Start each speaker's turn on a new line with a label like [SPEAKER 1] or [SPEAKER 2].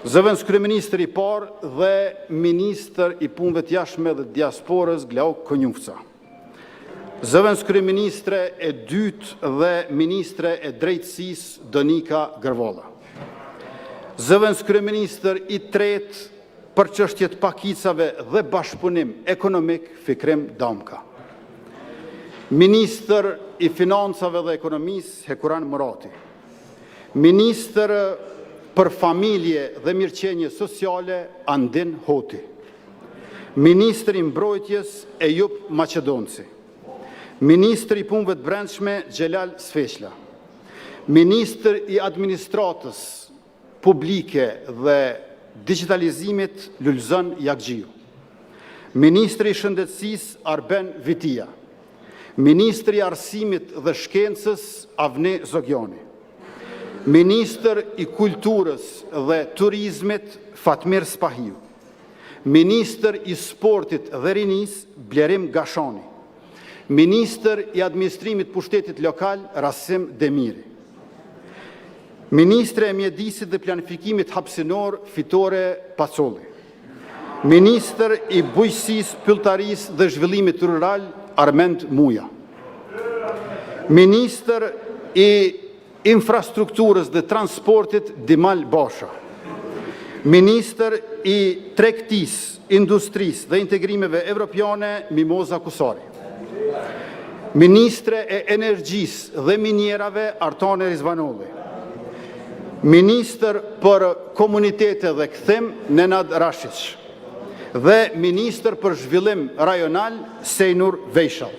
[SPEAKER 1] Zëvendëskryeministër i parë dhe ministër i Punëve të Jashtme dhe Diasporës, Glauk Konjufca, Zëvendëskryeministre e dytë dhe ministre e Drejtësisë, Donika Gërvalla, Zëvendëskryeministër i tretë për Çështje të Pakicave dhe Bashkëpunim Ekonomik, Fikrim Damka, Ministër i Financave dhe Ekonomisë, Hekuran Murati, Ministër për Familje dhe Mirëqenie Sociale, Andin Hoti, Ministër i Mbrojtjes, Ejup Maqedonci, Ministër i Punëve të Brendshme, Xhelal Sveçla, Ministër i Administratës Publike dhe Digjitalizimit, Lulëzon Jagxhiu, Ministër i Shëndetësisë, Arben Vitia, Ministër i Arsimit dhe Shkencës, Avni Zogiani, Ministër i Kulturës dhe Turizmit, Fatmir Spahiu, Ministër i Sportit dhe Rinisë, Blerim Gashani, Ministër i Administrimit të Pushtetit Lokal, Rasim Demiri, Ministre e Mjedisit dhe Planifikimit Hapësinor, Fitore Pacolli, Ministër i Bujqësisë, Pylltarisë dhe Zhvillimit Rural, Armend Muja, Ministër i Infrastrukturës dhe Transportit, Dimal Basha, Ministër i Tregtisë, Industrisë dhe Integrimeve Evropiane, Mimoza Kusari, Ministre e Energjisë dhe Minierave, Artane Rizvanolli, Ministër për Komunitete dhe Kthim, Nenad Rashiq dhe ministër për Zhvillim Rajonal, Sejnur Vejshall.